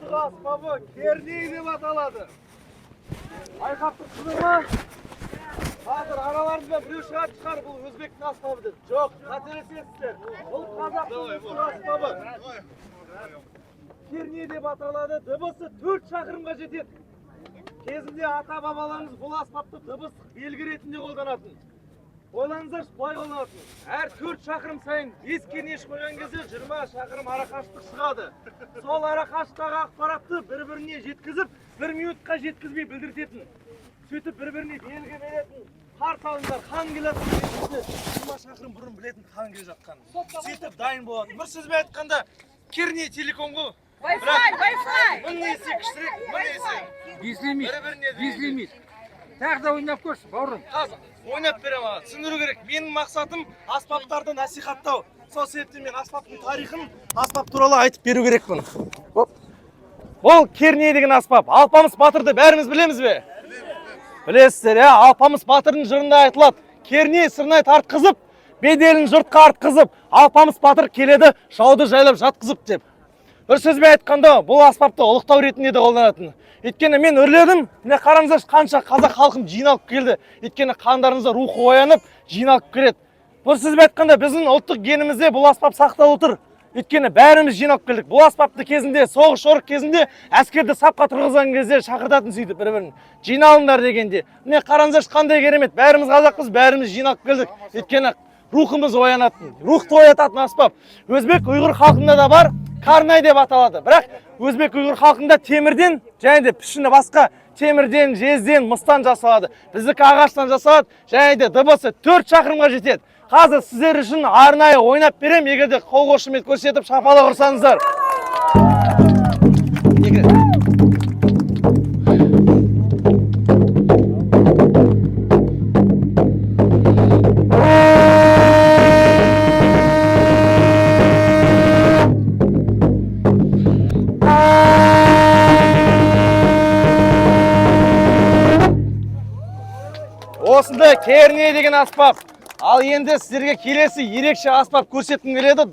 Ұлттық аспабы керней деп аталады. Байқап тұрсыздар ма? Қазір араларыңызда біреу шығатын шығар, бұл өзбектің аспабы деп. Жоқ, қателесесіздер. Бұл қазақтың ұлттық аспабы. Керней деп аталады. Дыбысы 4 шақырымға жетеді. Кезінде ата бабаларымыз бұл аспапты дыбыстық белгі ретінде қолданатын. Ойлаңыздаршы, былай қолданатын. Әр 4 шақырым сайын 5 кернеш қойған кезде 20 шақырым арақашықтық шығады. Сол арақашықтағы ақпаратты бір-біріне жеткізіп, бір минутқа жеткізбей білдіртетін. Сөйтіп бір-біріне белгі беретін. Қарсы алыңдар, хан келе жатыр деген кезде 20 шақырым бұрын білетін хан келе жатқанын. Сөйтіп дайын болатын. Бір сөзбен айтқанда, керней телеком ғой. Wi-Fi, Wi-Fi. Мың есе күштірек, мың есе. Безлимит. Бір-біріне Безлимит. Тағы да ойнап көрші, бауырым. Қазір ойнап беремін аға. Түсіндіру керек. Менің мақсатым аспаптарды насихаттау. Сол себептен мен аспаптың тарихын, аспап туралы айтып беру керекпін. Оп. Бұл керней деген аспап. Алпамыс батырды бәріміз білеміз бе? Білесіздер, иә? Алпамыс батырдың жырында айтылады. Керней сырнай тартқызып, беделін жұртқа артқызып, Алпамыс батыр келеді жауды жайлап жатқызып деп. Бір сөзбен айтқанда, бұл аспапты ұлықтау ретінде де қолданатын. Өйткені мен үрледім, міне қараңыздаршы, қанша қазақ халқым жиналып келді. Өйткені қандарымызда рухы оянып, жиналып келеді. Бір сөзбен айтқанда, біздің ұлттық генімізде бұл аспап сақталып тұр. Өйткені бәріміз жиналып келдік. Бұл аспапты кезінде, соғыс жорық кезінде әскерді сапқа тұрғызған кезде шақыртатын сөйтіп бір-бірін. Жиналыңдар дегенде. Міне қараңыздаршы, қандай керемет. Бәріміз қазақпыз, бәріміз жиналып келдік. Өйткені рухымыз оянатын, рухты оятатын аспап. Өзбек, ұйғыр халқында да бар, карнай деп аталады. Бірақ өзбек, ұйғыр халқында темірден және де пішіні басқа темірден, жезден, мыстан жасалады. Біздікі ағаштан жасалады және де дыбысы 4 шақырымға жетеді. Қазір сіздер үшін арнайы ойнап берем, егер де қол қошемет көрсетіп шапалақ ұрсаңыздар. Екі рет. Осындай керней деген аспап. Ал енді сіздерге келесі ерекше аспап көрсеткім келеді.